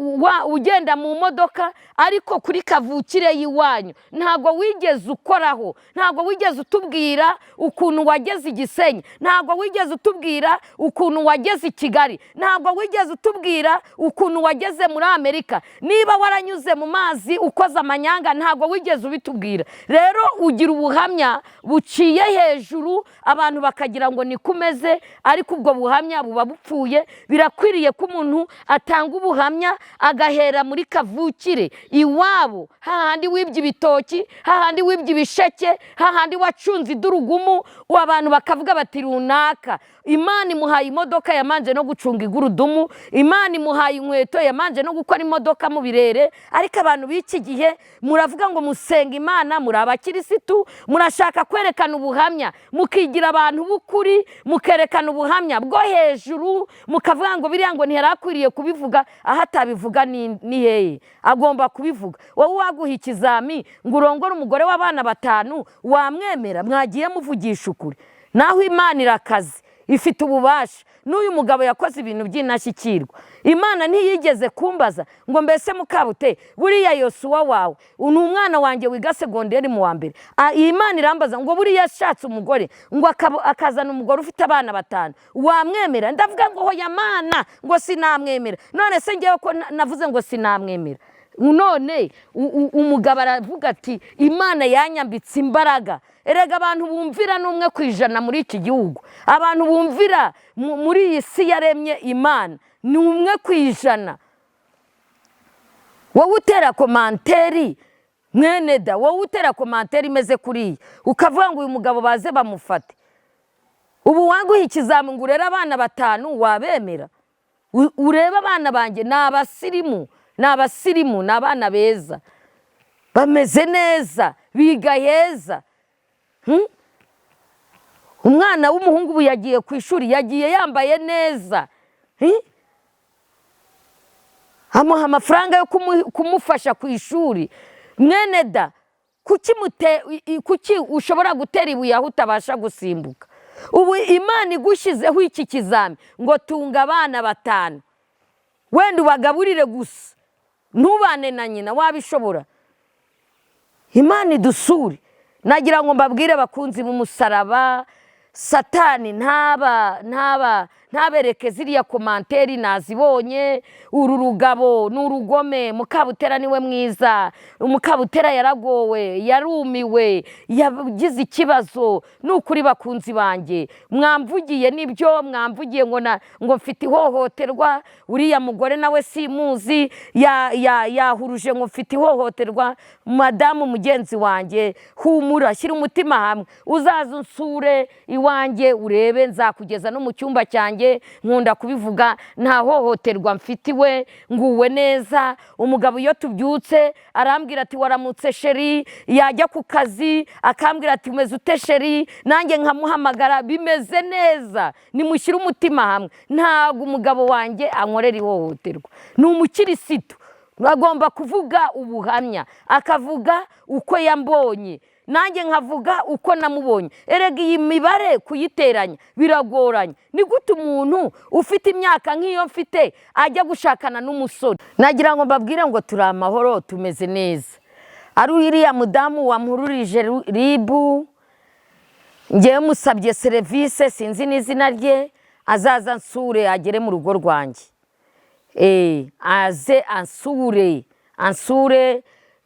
ugenda mu modoka, ariko kuri kavukire y'iwanyu ntabwo wigeze ukoraho. Ntabwo wigeze utubwira ukuntu wageze i Gisenyi, ntabwo wigeze utubwira ukuntu wageze i Kigali, ntabwo wigeze utubwira ukuntu wageze muri Amerika. Niba waranyuze mu mazi ukoze amanyanga, ntabwo wigeze ubitubwira. Rero ugira ubuhamya buciye hejuru, abantu bakagira ngo niko umeze, ariko ubwo buhamya buba bupfuye. Birakwiriye ko umuntu atanga ubuhamya agahera muri kavukire iwabo, hahandi wibye ibitoki, hahandi wibye ibisheke, hahandi wacunze idurugumu, abantu bakavuga bati runaka Imana imuhaye imodoka yamanje no gucunga igurudumu, Imana imuhaye inkweto yamanje no gukora imodoka mu birere. Ariko abantu b'iki gihe muravuga ngo musenga Imana, muri abakirisitu, murashaka kwerekana ubuhamya, mukigira abantu b'ukuri, mukerekana ubuhamya bwo hejuru, mukavuga ngo biriya ngo ntiyari akwiriye kubivuga. Aho atabivuga ni hehe? Agomba kubivuga. Wowe waguha ikizami ngo urongore umugore w'abana 5, wamwemera? Mwagiye muvugisha ukuri. Naho Imana irakaze, ifite ububasha. N'uyu mugabo yakoze ibintu by'indashyikirwa. Imana ntiyigeze kumbaza ngo mbese Mukabute, buriya Yosuwa wawe ni umwana wanjye wiga segonderi mu wa mbere. Iyi Mana irambaza ngo buriya yashatse umugore, ngo akazana umugore ufite abana 5, wamwemera? Ndavuga ngo hoya Mana, ngo sinamwemera. None se ngewe ko navuze ngo sinamwemera, none umugabo aravuga ati Imana yanyambitse imbaraga. Erega abantu bumvira ni 1% muri iki gihugu. Abantu bumvira muri iyi si yaremye Imana ni 1%. Wowe utera commentaire, mwene da, wowe utera commentaire imeze kuriya, ukavuga ngo uyu mugabo baze bamufate, ubu waguha ikizami ngo urere abana 5, wabemera? Urebe abana banjye, ni abasirimu, ni abasirimu, ni abana beza, bameze neza, biga heza. Umwana w'umuhungu ubu yagiye ku ishuri, yagiye yambaye neza. Amuha amafaranga yo kumufasha ku ishuri. Mwene da, kuki ushobora gutera ibuye aho utabasha gusimbuka? Ubu Imana igushyizeho iki kizami ngo tunga abana 5, wenda ubagaburire gusa, ntubane na nyina, wabishobora? Imana idusure. Nagira ngo mbabwire bakunzi b'umusaraba, Satani ntaba ntabereke ziriya commentaires nazibonye. Uru rugabo ni urugome, Mukabutera niwe mwiza, Mukabutera yaragowe, yarumiwe, yagize ikibazo. Ni ukuri bakunzi banjye, mwamvugiye nibyo mwamvugiye ngo ngo mfite ihohoterwa. Uriya mugore nawe simuzi, yahuruje ngo mfite ihohoterwa. Madamu mugenzi wanjye, humura, shyira umutima hamwe, uzaze unsure iwanjye urebe, nzakugeza no mu cyumba cyanjye. Nkunda kubivuga, nta hohoterwa mfitiwe, nguwe neza. Umugabo iyo tubyutse arambwira ati waramutse chéri, yajya ku kazi akambwira ati umeze ute chéri, nanjye nkamuhamagara bimeze neza. Nimushyire umutima hamwe, ntabwo umugabo wanjye ankorera ihohoterwa. Ni umukirisitu, agomba kuvuga ubuhamya, akavuga uko yambonye, nanjye nkavuga uko namubonye. Erega iyi mibare kuyiteranya biragoranye. Ni gute umuntu ufite imyaka nk'iyo mfite ajya gushakana n'umusore? Nagira ngo mbabwire ngo turi amahoro, tumeze neza. Ari uriya mudamu wamururije RIB, ngewe musabye serivisi, sinzi n'izina rye, azaza ansure, agere mu rugo rwanjye, aze ansure,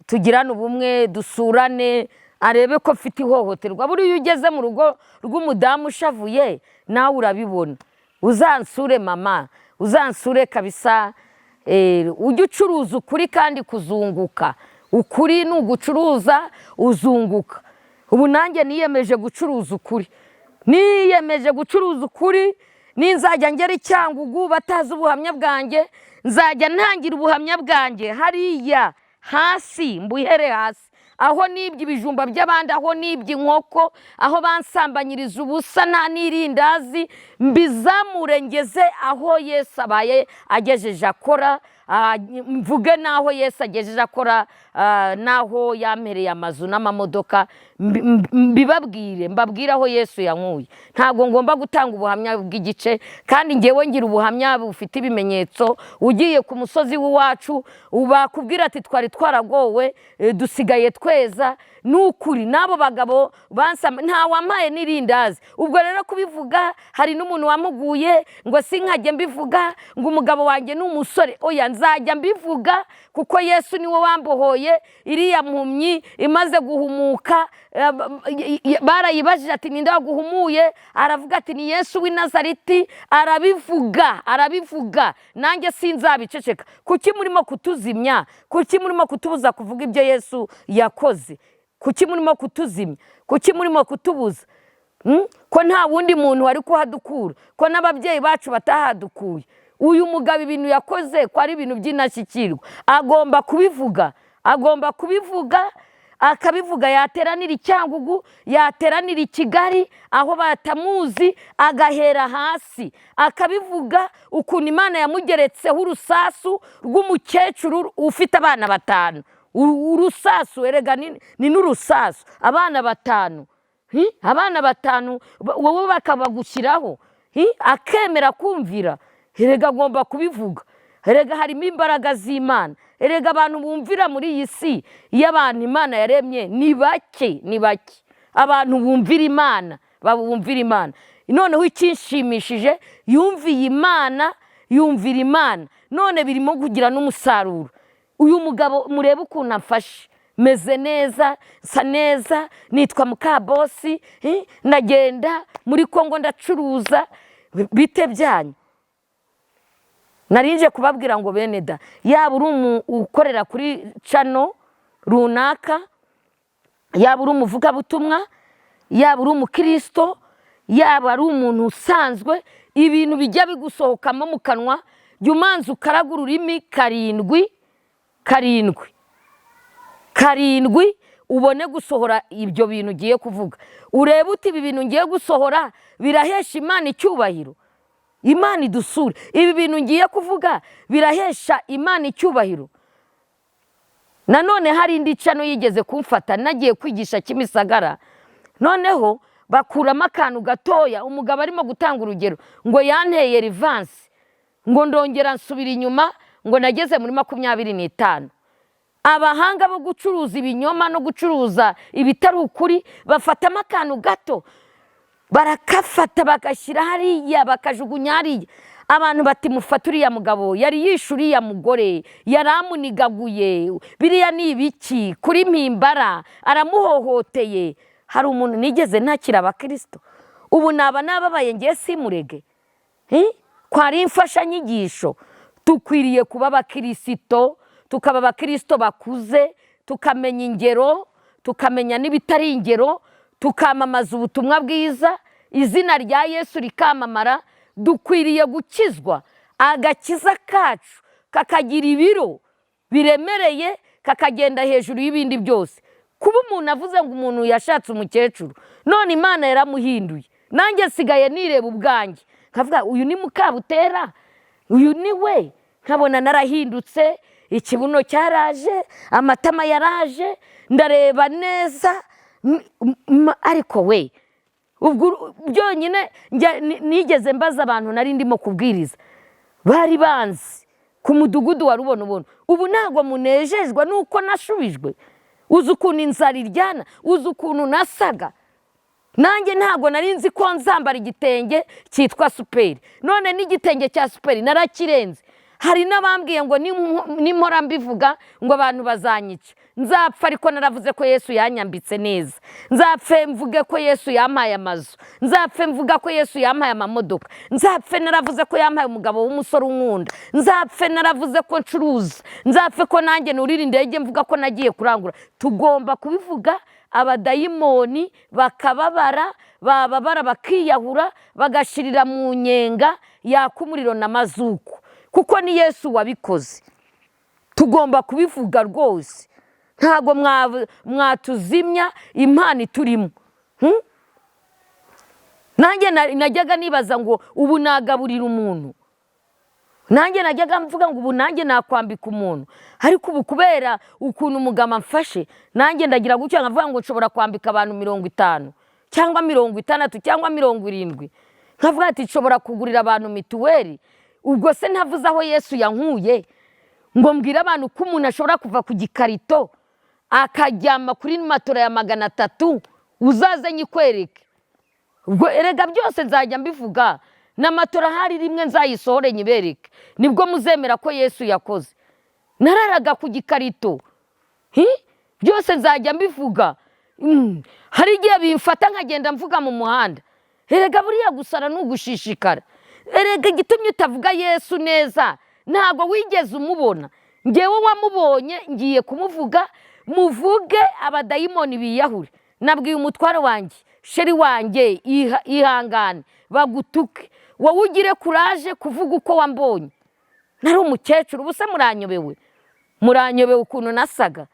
tugirane ubumwe, dusurane, arebe ko mfite ihohoterwa. Buriya iyo ugeze mu rugo rw'umudamu ushavuye nawe urabibona. Uzansure mama, uzansure kabisa. Ujye ucuruza ukuri kandi kuzunguka. Ukuri ni ugucuruza uzunguka. Ubu nanjye niyemeje gucuruza ukuri, niyemeje gucuruza ukuri. Ninzajya ngera i Cyangugu batazi ubuhamya bwanjye, nzajya ntangira ubuhamya bwanjye hariya hasi, mbuhere hasi, aho nibye ibijumba by'abandi, aho nibye inkoko, aho bansambanyiriza ubusa nta n'irindazi, mbizamure ngeze aho Yesu abaye agejeje akora, mvuge n'aho Yesu agejeje akora, n'aho yampereye amazu n'amamodoka, mbibabwire, mbabwire aho Yesu yankuye. Ntabwo ngomba gutanga ubuhamya bw'igice, kandi ngewe ngira ubuhamya bufite ibimenyetso. Ugiye ku musozi w'iwacu bakubwira ati twari twaragowe, dusigaye tweza. Ni ukuri n'abo bagabo bansama nta wampaye n'irindazi. Ubwo rero kubivuga, hari n'umuntu wamuguye ngo sinkajye mbivuga, ngo umugabo wanjye ni umusore. Oya, nzajya mbivuga kuko Yesu niwe wambohoye. Iriya mpumyi imaze guhumuka, barayibajije ati ninde waguhumuye? Aravuga ati ni Yesu w'i Nazareti. Arabivuga, arabivuga, nanjye sinzabiceceka. Kuki murimo kutuzimya? Kuki murimo kutubuza kuvuga ibyo Yesu yakoze? Kuki murimo kutuzimya? Kuki murimo kutubuza? Ko nta wundi muntu wari kuhadukura, ko n'ababyeyi bacu batahadukuye? Uyu mugabo ibintu yakoze ko ari ibintu by'indashyikirwa, agomba kubivuga, agomba kubivuga, akabivuga. Yateranira i Cyangugu, yateranira i Kigali aho batamuzi, agahera hasi akabivuga ukuntu Imana yamugeretseho urusasu rw'umukecuru ufite abana 5. Urusasu erega ni n'urusasu, abana 5. Abana 5 wowe bakabagushyiraho, akemera kumvira. Erega agomba kubivuga, erega harimo imbaraga z'Imana. Erega abantu bumvira muri iyi si iyo abantu Imana yaremye ni bake, ni bake abantu bumvira Imana, bumvira Imana. Noneho ikinshimishije, yumviye Imana, yumvira Imana, none birimo kugira n'umusaruro. Uyu mugabo murebe ukuntu amfashe, meze neza, nsa neza, nitwa Mukabosi, ndagenda muri Kongo ndacuruza. Bite byanyu? Narinje kubabwira ngo bene da, yaba uri ukorera kuri channel runaka, yaba uri umuvugabutumwa, yaba uri umukirisito, yaba ari umuntu usanzwe, ibintu bijya bigusohokamo mu kanwa, jya umanza ukaraga ururimi 7 7 7, ubone gusohora ibyo bintu ugiye kuvuga. Urebe uti ibi bintu ngiye gusohora birahesha Imana icyubahiro? Imana idusure. Ibi bintu ngiye kuvuga birahesha Imana icyubahiro. Nanone hari indi channel yigeze kumfata, nagiye kwigisha Kimisagara, noneho bakuramo akantu gatoya, umugabo arimo gutanga urugero ngo yanteye reverse, ngo ndongera nsubira inyuma, ngo nageze muri 25. Abahanga bo gucuruza ibinyoma no gucuruza ibitari ukuri bafatamo akantu gato, barakafata bagashyira hariya, bakajugunya hariya. Abantu bati: "Mufate uriya mugabo, yari yishe uriya mugore, yari amunigaguye, biriya ni ibiki kuri mpimbara, aramuhohoteye." Hari umuntu nigeze ntakira abakirisito? Ubu naba nababaye ngiye simurege ko ari imfashanyigisho. Dukwiriye kuba abakirisito, tukaba abakirisito bakuze, tukamenya ingero, tukamenya n'ibitari ingero, tukamamaza ubutumwa bwiza, izina rya Yesu rikamamara. Dukwiriye gukizwa, agakiza kacu kakagira ibiro biremereye, kakagenda hejuru y'ibindi byose. Kuba umuntu avuze ngo umuntu yashatse umukecuru, none Imana yaramuhinduye, nanjye nsigaye nireba ubwanjye nkavuga: "Uyu ni Mukabutera, uyu ni we." Nkabona narahindutse, ikibuno cyaraje, amatama yaraje, ndareba neza. Ariko we ubwo byonyine nigeze mbaza abantu nari ndimo kubwiriza, bari banzi ku mudugudu wa Rubonobono: "Ubu ntabwo munejejwe nuko nashubijwe? Uzi ukuntu inzara iryana? Uzi ukuntu nasaga? Nanjye ntabwo nari nzi ko nzambara igitenge cyitwa super, none n'igitenge cya super narakirenze." Hari n'abambwiye ngo nimpora mbivuga ngo abantu bazanyica. Nzapfa ariko naravuze ko Yesu yanyambitse neza. Nzapfe mvuge ko Yesu yampaye amazu. Nzapfe mvuga ko Yesu yampaye amamodoka. Nzapfe naravuze ko yampaye umugabo w'umusore unkunda. Nzapfe naravuze ko ncuruza. Nzapfe ko nanjye nurira indege mvuga ko nagiye kurangura. Tugomba kubivuga, abadayimoni bakababara, bababara bakiyahura, bagashirira mu nyenga yaka umuriro na mazuku, kuko ni Yesu wabikoze. Tugomba kubivuga rwose. Ntabwo mwatuzimya impano iturimo. Nanjye najyaga nibaza ngo ubu nagaburira umuntu, nanjye najyaga mvuga ngo ubu nanjye nakwambika umuntu, ariko ubu kubera ukuntu umugabo amfashe, nanjye ndagira gutya nkavuga ngo nshobora kwambika abantu 50 cyangwa 60 cyangwa 70, nkavuga ati nshobora kugurira abantu mituweli. Ubwo se ntavuze aho Yesu yankuye, ngo mbwire abantu ko umuntu ashobora kuva ku gikarito akaryama kuri matora ya 300? Uzaze nyikwereke. Ubwo erega byose nzajya mbivuga, na matora hari rimwe nzayisohore nyibereke, nibwo muzemera ko Yesu yakoze. Nararaga ku gikarito. Hi? Byose nzajya mbivuga. Hari igihe bimfata nkagenda mvuga mu muhanda. Erega buriya gusara ni ugushishikara. Erega igitumye utavuga Yesu neza, ntabwo wigeze umubona. Ngewe wamubonye ngiye kumuvuga, muvuge abadayimoni biyahure. Nabwiye umutwaro wanjye: "Chéri wanjye, ihangane bagutuke, wowe ugire courage kuvuga uko wambonye." Nari umukecuru. Ubu se muranyobewe? Muranyobewe ukuntu nasaga?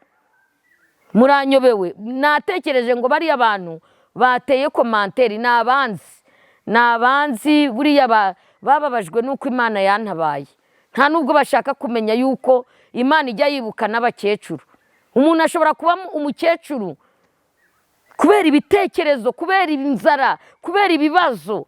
Muranyobewe? Natekereje ngo bariya bantu bateye commentaire ni abanzi, ni abanzi. Buriya bababajwe n'uko Imana yantabaye. Nta nubwo bashaka kumenya yuko Imana ijya yibuka n'abakecuru. Umuntu ashobora kuba umukecuru kubera ibitekerezo, kubera inzara, kubera ibibazo.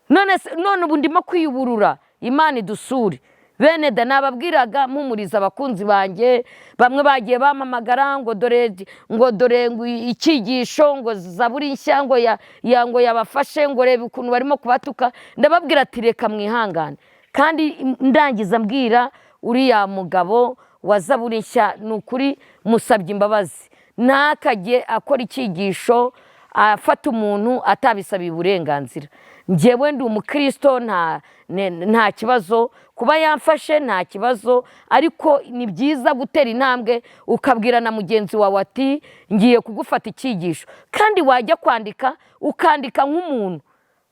None none ubu ndimo kwiyuburura. Imana idusure. Bene da, nababwiraga mpumuriza abakunzi banjye. Bamwe bagiye bampamagara ngo dore, ngo dore, ngo icyigisho, ngo zaburi nshya, ngo ya ngo yabafashe, ngo reba ukuntu barimo kubatuka. Ndababwira ati: "Reka mwihangane." Kandi ndangiza mbwira uriya mugabo wa zaburi nshya, ni ukuri musabye imbabazi, ntakajye akora icyigisho afata umuntu atabisabiye uburenganzira. Njyewe ndi umukristo, nta kibazo kuba yamfashe, nta kibazo, ariko ni byiza gutera intambwe ukabwira na mugenzi wawe ati: "Ngiye kugufata icyigisho." Kandi wajya kwandika ukandika nk'umuntu.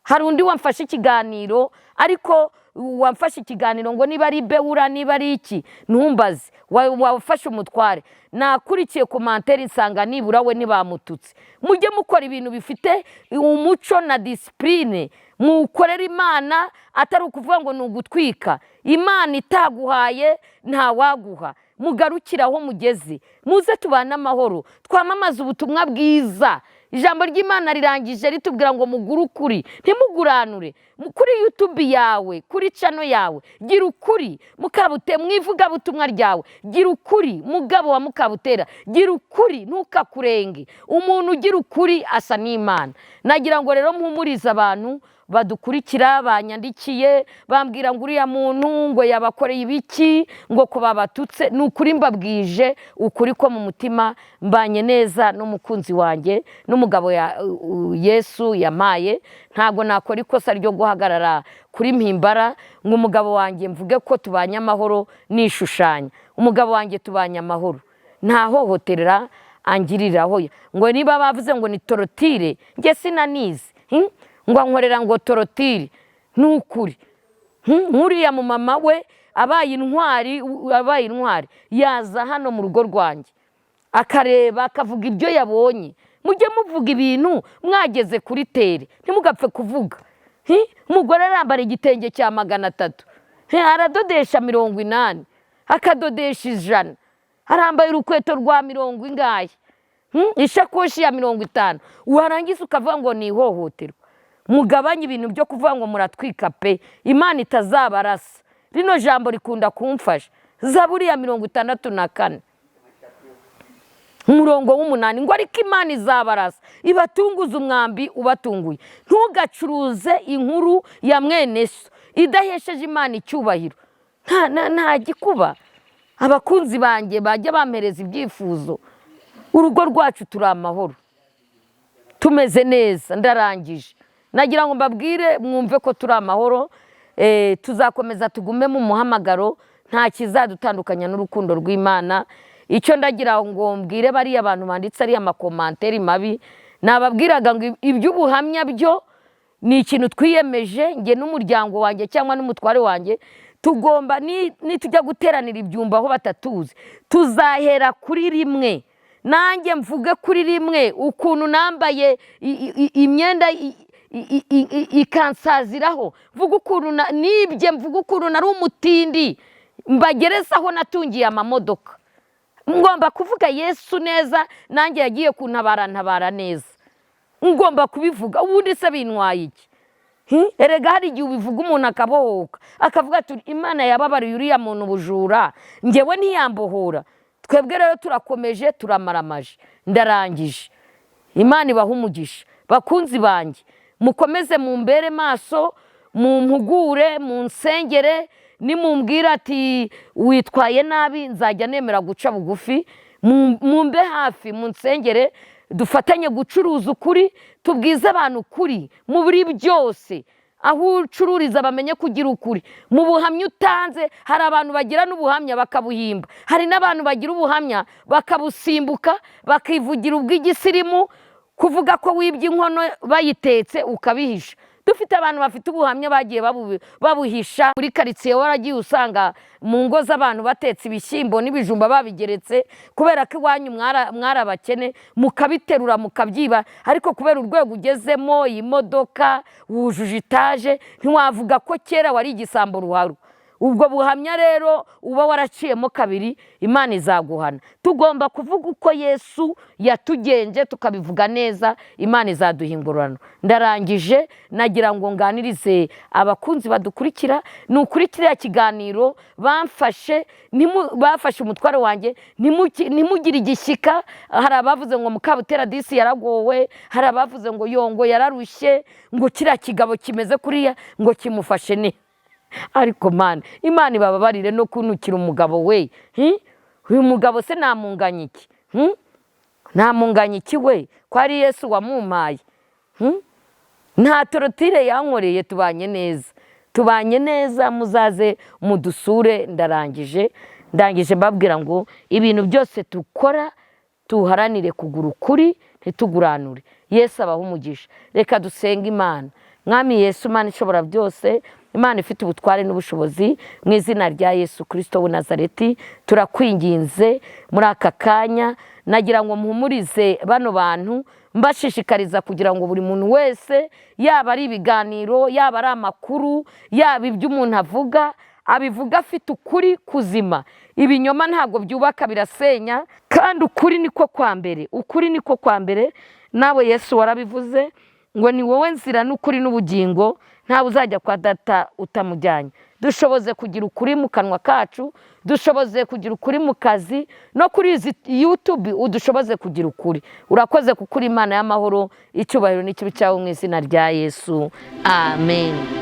Hari undi wamfashe ikiganiro ariko Wamfashe ikiganiro ngo niba ari bewura, niba ari iki, ntumbaze. Wafashe umutware, nakurikiye commentaire nsanga nibura we ntibamututse. Mujye mukora ibintu bifite umuco na discipline, mukorera Imana, atari ukuvuga ngo ni ugutwika. Imana itaguhaye ntawaguha. Mugarukire aho mugeze, muze tubane amahoro, twamamaze ubutumwa bwiza. Ijambo ry'Imana rirangije ritubwira ngo mugure ukuri, ntimuguranure. Kuri YouTube yawe, kuri channel yawe, gira ukuri. Mukabute mu ivugabutumwa ryawe, gira ukuri. Mugabo wa Mukabutera, gira ukuri, ntukakurenge. Umuntu ugira ukuri asa n'Imana. Nagira ngo rero mpumurize abantu badukurikira, banyandikiye bambwira ngo uriya muntu ngo yabakoreye ibiki, ngo ko babatutse. Ni ukuri, mbabwije ukuri ko mu mutima mbanye neza n'umukunzi wanjye n'umugabo Yesu yampaye. Ntabwo nakora ikosa ryo guhagarara kuri mpimbara ngo umugabo wanjye mvuge ko tubanye amahoro nishushanya. Umugabo wanjye tubanye amahoro, nta hohoterera angiriraho. Ngo niba bavuze ngo ni torture, njye sinanizi. Ngo ankorera ngo torture, ni ukuri. Nk'uriya mu mama we abaye intwari, abaye intwari yaza hano mu rugo rwanjye akareba, akavuga ibyo yabonye. Mujye muvuga ibintu mwageze kuri terrain, ntimugapfe kuvuga. Umugore arambara igitenge cya 300, aradodesha 80, akadodesha 100, arambaye urukweto rwa mirongo ingahe, ishakoshi ya 50, warangiza ukavuga ngo ni ihohoterwa. Mugabanye ibintu byo kuvuga ngo muratwika pe, Imana itazabarasa. Rino jambo rikunda kumfasha, Zaburi ya 64 umurongo w'8, ngo ariko Imana izabarasa, ibatunguze umwambi ubatunguye. Ntugacuruze inkuru ya mwene so idahesheje Imana icyubahiro. Nta gikuba. Abakunzi banjye bajya bampereza ibyifuzo, urugo rwacu turi amahoro, tumeze neza. Ndarangije, nagira ngo mbabwire mwumve ko turi amahoro. Tuzakomeza tugume mu muhamagaro, nta kizadutandukanya n'urukundo rw'Imana. Icyo ndagira ngo mbwire bariya bantu banditse ariya ma commentaire mabi, nababwiraga ngo iby'ubuhamya byo ni ikintu twiyemeje, njye n'umuryango wanjye cyangwa n'umutware wanjye. Tugomba nitujya guteranira ibyumba aho batatuzi, tuzahera kuri rimwe. Nanjye mvuge kuri rimwe ukuntu nambaye imyenda ikansaziraho, mvuge ukuntu nibye, mvuge ukuntu nari umutindi, mbagereze aho natungiye amamodoka. Ngomba kuvuga Yesu neza, nanjye yagiye kuntabara, ntabara neza, ngomba kubivuga. Ubundi se bintwaye iki? Erega hari igihe ubivuga umuntu akabohoka, akavuga ati Imana yababariye uriya muntu ubujura, ngewe ntiyambohora. Twebwe rero turakomeje, turamaramaje. Ndarangije, Imana ibaha umugisha. Bakunzi banjye, mukomeze mumbere maso, mumpugure, munsengere. Nimumbwira ati witwaye nabi, nzajya nemera guca bugufi. Mumbe hafi, munsengere, dufatanye gucuruza ukuri, tubwize abantu ukuri muri byose. Aho ucururiza bamenye kugira ukuri mu buhamya utanze. Hari abantu bagira n'ubuhamya bakabuhimba, hari n'abantu bagira ubuhamya bakabusimbuka, bakivugira ubw'igisirimu, kuvuga ko wibye inkono bayitetse ukabihisha. Dufite abantu bafite ubuhamya bagiye babuhisha muri karitsiye. Waragiye usanga mu ngo z'abantu batetse ibishyimbo n'ibijumba babigeretse, kubera ko iwanyu mwari abakene, mukabiterura mukabyiba. Ariko kubera urwego ugezemo, iyi modoka wujuje etaje, ntiwavuga ko kera wari igisambo ruharwa. Ubwo buhamya rero uba waraciyemo kabiri, Imana izaguhana. Tugomba kuvuga uko Yesu yatugenje, tukabivuga neza, Imana izaduha ingororano. Ndarangije, nagira ngo nganirize abakunzi badukurikira. Ni ukuri, kiriya kiganiro bamfashe, bafashe umutware wanjye, ntimugire igishyika. Hari abavuze ngo Mukabutera disi yaragowe, hari abavuze ngo yongo yararushye, ngo kiriya kigabo kimeze kuriya ngo kimufashe ne. Ariko Mana, Imana ibababarire no kuntukira umugabo we. Uyu mugabo se namunganya iki? Namunganya iki we, ko ari Yesu wamumpaye? Nta torture yankoreye, tubanye neza, tubanye neza. Muzaze mudusure. Ndarangije, ndangije mbabwira ngo ibintu byose dukora tuharanire kugura ukuri, ntituguranure. Yesu abahe umugisha. Reka dusenge Imana. Mwami Yesu, Imana ishobora byose, Imana ifite ubutware n'ubushobozi, mu izina rya Yesu Kirisito w'i Nazareti, turakwinginze muri aka kanya. Nagira ngo mpumurize bano bantu, mbashishikariza kugira ngo buri muntu wese, yaba ari ibiganiro, yaba ari amakuru, yaba ibyo umuntu avuga, abivuga afite ukuri kuzima. Ibinyoma ntabwo byubaka, birasenya, kandi ukuri niko kwa mbere, ukuri niko kwa mbere. Nawe Yesu warabivuze ngo ni wowe nzira n'ukuri n'ubugingo, ntawe uzajya kwa Data utamujyanye. Dushoboze kugira ukuri mu kanwa kacu, dushoboze kugira ukuri mu kazi no kuri izi YouTube, udushoboze kugira ukuri. Urakoze kuko uri Imana y'amahoro. Icyubahiro n'ikibi cyawe mu izina rya Yesu, amen.